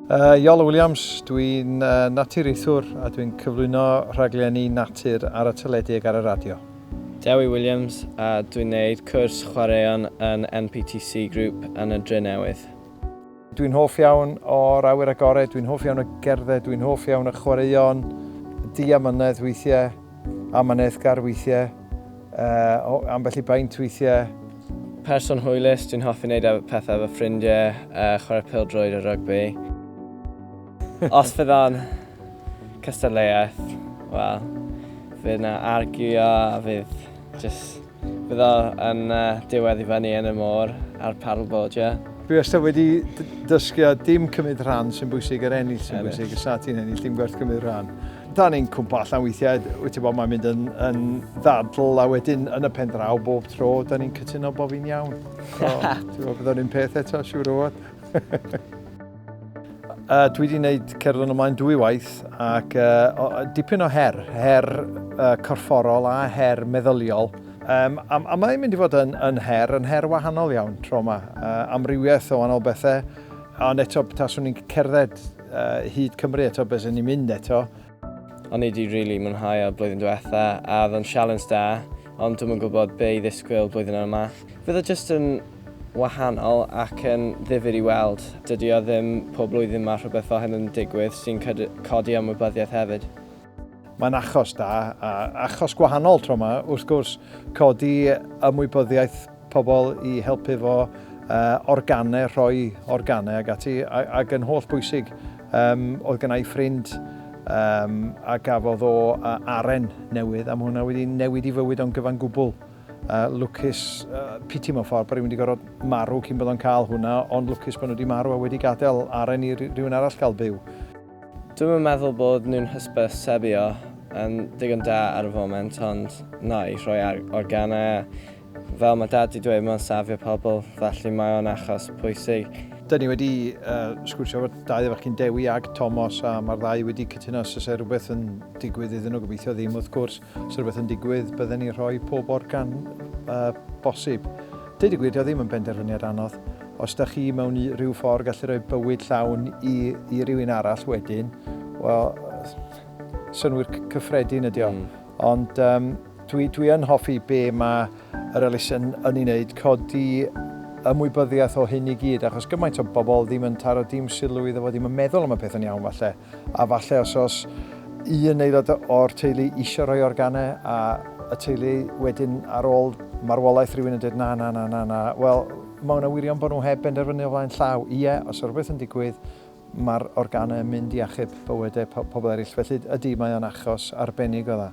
Uh, Iolo Williams, dwi'n uh, naturiaethwr a dwi'n cyflwyno rhaglenni natur ar y teledu ac ar y radio. Dewi Williams a dwi'n neud cwrs chwaraeon yn NPTC Group yn y Drenewydd. Dwi'n hoff iawn o'r awyr agored, dwi'n hoff iawn o gerdded, dwi'n hoff iawn o chwaraeon, diamynedd weithiau, amyneddgar weithiau, uh, ambell i baint weithiau. Person hwylus, dwi'n hoffi wneud pethau efo ffrindiau, chwarae pêl-droed a rygbi. Os fydd o'n cystadleuaeth, wel, fydd yna arguo a fydd just, fydd o yn uh, diwedd i fyny yn y môr a'r paddleboardio. Dwi wastad wedi dysgu a dim cymryd rhan sy'n bwysig, yr ennill sy'n bwysig, y sa ti'n ennill, dim gwerth cymryd rhan. Da ni'n cwmpa allan weithiau, wyt ti'n bod mae'n mynd yn, yn ddadl a wedyn yn y pen draw bob tro, da ni'n cytuno bod fi'n iawn. So, ti'n bod bydd o'n un peth eto, siŵr o fod. Uh, dwi wedi gwneud cerdded ymlaen dwy waith ac uh, dipyn o her, her uh, corfforol a her meddyliol. Um, a, a mae'n mynd i fod yn, yn her, yn her wahanol iawn tro yma. Uh, amrywiaeth o wahanol bethau. Ond eto, taswn i'n cerdded uh, hyd Cymru eto, bys ni'n mynd eto. O'n i wedi rili really mwynhau o blwyddyn diwetha a oedd o'n sialens da, ond dwi'm yn gwybod be i ddisgwyl blwyddyn yma. Fydd o jyst yn wahanol ac yn ddifyr i weld. Dydy o ddim pob blwyddyn mae rhywbeth fel hyn yn digwydd sy'n codi ymwybyddiaeth hefyd. Mae'n achos da, a achos gwahanol tro yma, wrth gwrs, codi ymwybyddiaeth pobl i helpu fo uh, organau, rhoi organau ag ati, ac yn holl bwysig, um, oedd gennau ffrind um, a gafodd o uh, aren newydd, a mae hwnna wedi newid i fywyd o'n gyfan gwbl. Uh, lwcus, uh, piti mewn ffordd bod rhywun wedi gorfod marw cyn bod o'n cael hwnna, ond lwcus bod nhw wedi marw a wedi gadael aren i rhywun arall gael byw. Dwi'm yn meddwl bod nhw'n hysbysebu o yn digon da ar y foment, ond na, i rhoi organau, fel mae dad 'di dweud, mae'n safio pobl, felly mae o'n achos pwysig. Da ni wedi uh, sgwrsio efo dau o fachgen Dewi ag Tomos a mae'r ddau wedi cytuno os oes rhywbeth yn digwydd iddyn nhw, gobeithio ddim wrth gwrs, os rhywbeth yn digwydd bydden ni rhoi pob organ uh, bosib. Deud y gwir, dio ddim yn benderfyniad anodd. Os da chi mewn rhyw ffordd gallu rhoi bywyd llawn i, i rywun arall wedyn, wel, synnwyr cyffredin ydi o. Mm. Ond um, dwi, dwi yn hoffi be mae yr elusen yn ei wneud, codi ymwybyddiaeth o hyn i gyd, achos gymaint o bobl ddim yn taro dim sylw iddo fo, ddim yn meddwl am y peth yn iawn falle. A falle os oes un aelod o'r teulu eisiau rhoi organau a y teulu wedyn ar ôl marwolaeth rhywun yn dweud na, na, na, na, na, wel, mae hwnna wirion bod nhw heb benderfynu o flaen llaw. Ie, os oes rhywbeth yn digwydd, mae'r organau yn mynd i achub bywydau pobl eraill. Felly ydy, mae o'n achos arbennig o dda.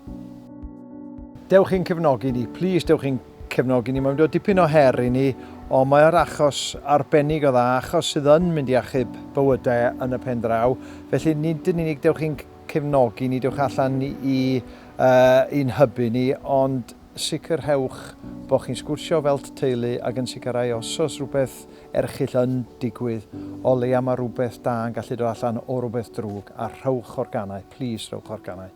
Dewch i'n cefnogi ni, please dewch i'n cefnogi ni. Mae'n dod dipyn o her i ni, ond mae o'r achos arbennig o dda, achos sydd yn mynd i achub bywydau yn y pen draw. Felly nid yn unig dewch i'n cefnogi ni, dewch allan i, uh, i'n hybu ni, ond sicrhewch bod chi'n sgwrsio fel teulu ac yn sicrhau os oes rhywbeth erchyll yn digwydd, o leia mae rhywbeth da yn gallu dod allan o rhywbeth drwg, a rhowch organau, please rhowch organau.